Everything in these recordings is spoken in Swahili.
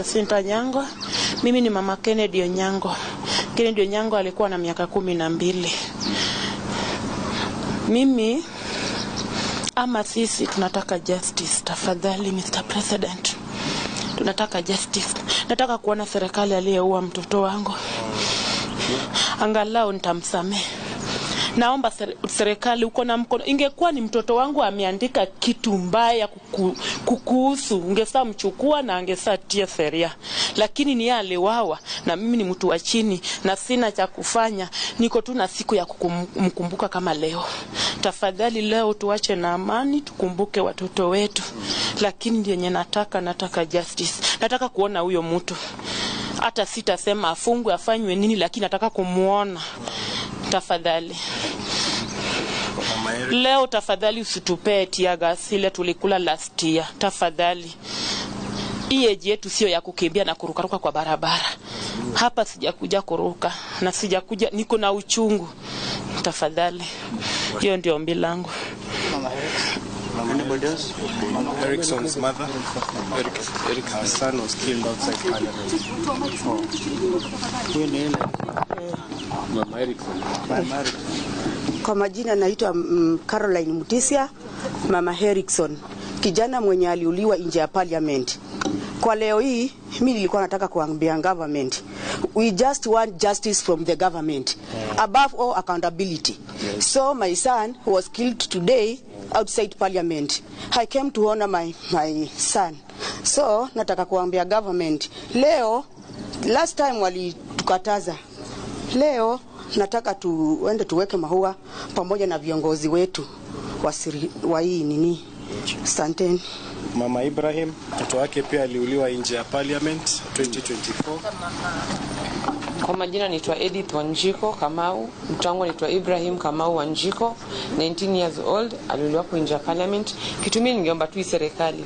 Jacinta Nyango, mimi ni mama Kennedy Onyango. Kennedy Onyango alikuwa na miaka 12. Mimi ama sisi tunataka justice, tafadhali Mr. President. Tunataka justice. Nataka kuona serikali aliyeua mtoto wangu. Angalau nitamsamehe. Naomba serikali uko na mkono. Ingekuwa ni mtoto wangu ameandika kitu mbaya kukuhusu, ungesaa mchukua na angesaa tia sheria. Lakini ni yeye aliuawa na mimi ni mtu wa chini na sina cha kufanya. Niko tu na siku ya kumkumbuka kama leo. Tafadhali leo tuache na amani, tukumbuke watoto wetu. Lakini ndio yenye nataka justice. Nataka kuona huyo mtu. Hata sitasema afungwe afanywe nini, lakini nataka kumuona. Tafadhali. Leo tafadhali usitupee tear gas ile tulikula last year. Tafadhali. Hii age yetu sio ya kukimbia na kurukaruka kwa barabara. Hapa sijakuja kuruka na sijakuja, niko na uchungu. Tafadhali. Hiyo ndio ombi langu. Erickson's mother, Eric, her son was killed outside Parliament. Mama Erickson. Kwa majina naitwa Caroline Mutisia, Mama Erickson, kijana mwenye aliuliwa nje ya Parliament. Kwa leo hii mimi nilikuwa nataka kuambia government, we just want justice from the government. Above all accountability. Yes. So my son was killed today outside Parliament. I came to honor my son. So nataka kuambia government, leo last time walitukataza. Leo nataka tuende tuweke maua pamoja na viongozi wetu wa hii nini. Asanteni. Mama Ibrahim, mtoto wake pia aliuliwa nje ya Parliament 2024. Kwa majina naitwa Edith Wanjiko Kamau, mtoto wangu anaitwa Ibrahim Kamau Wanjiko, 19 years old, aliuliwa hapo nje ya Parliament. Kitu mimi ningeomba tu serikali,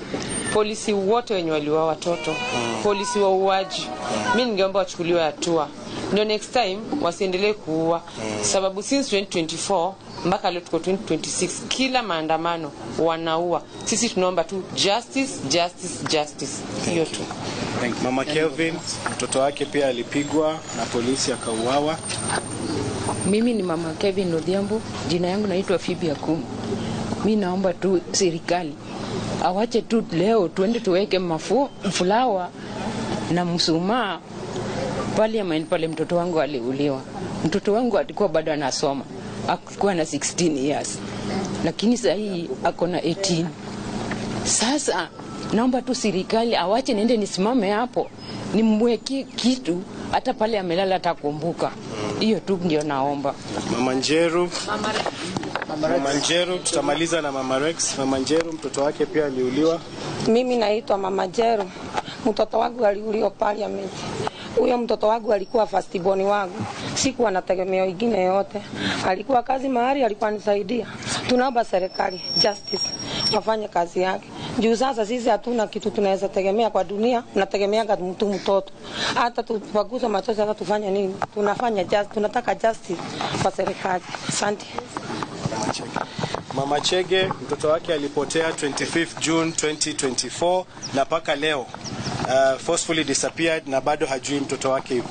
polisi wote wenye waliuawa watoto, polisi wauaji, mimi ningeomba wachukuliwe hatua. Ndio next time wasiendelee kuua, sababu since 2024 mpaka leo tuko 2026, kila maandamano wanaua. Sisi tunaomba tu justice, justice, justice. Hiyo tu. Mama Kelvin, mtoto wake pia alipigwa na polisi akauawa. Mimi ni Mama Kevin Odhiambo, jina yangu naitwa Phoebe Akumu. Mimi naomba tu serikali awache tu leo tuende tuweke flower na msumaa Parliament pale mtoto wangu aliuliwa. Mtoto wangu alikuwa bado anasoma, alikuwa na 16 years, lakini sasa hii ako na 18. Sasa naomba tu serikali awache niende nisimame hapo nimweke kitu, hata pale amelala atakumbuka. Hiyo tu ndio naomba. Mama Njeru, Mama Njeru, tutamaliza na Mama Rex. Mama Njeru, mtoto wake pia aliuliwa. Mimi naitwa Mama Njeru, mtoto wangu aliuliwa Parliament. Huyo mtoto wangu alikuwa first born wangu, sikuwa na tegemeo ingine yote. Alikuwa kazi mahali, alikuwa anisaidia. Tunaomba serikali justice wafanye kazi yake. Juu sasa sisi hatuna kitu tunaweza tegemea kwa dunia, tunategemea mtu mtoto. Hata tupaguze machozi, hata tufanye nini? Tunafanya justice, tunataka justice kwa serikali. Asante. Mama Chege, mtoto wake alipotea 25 June 2024 na paka leo forcefully disappeared na bado hajui mtoto wake yuko.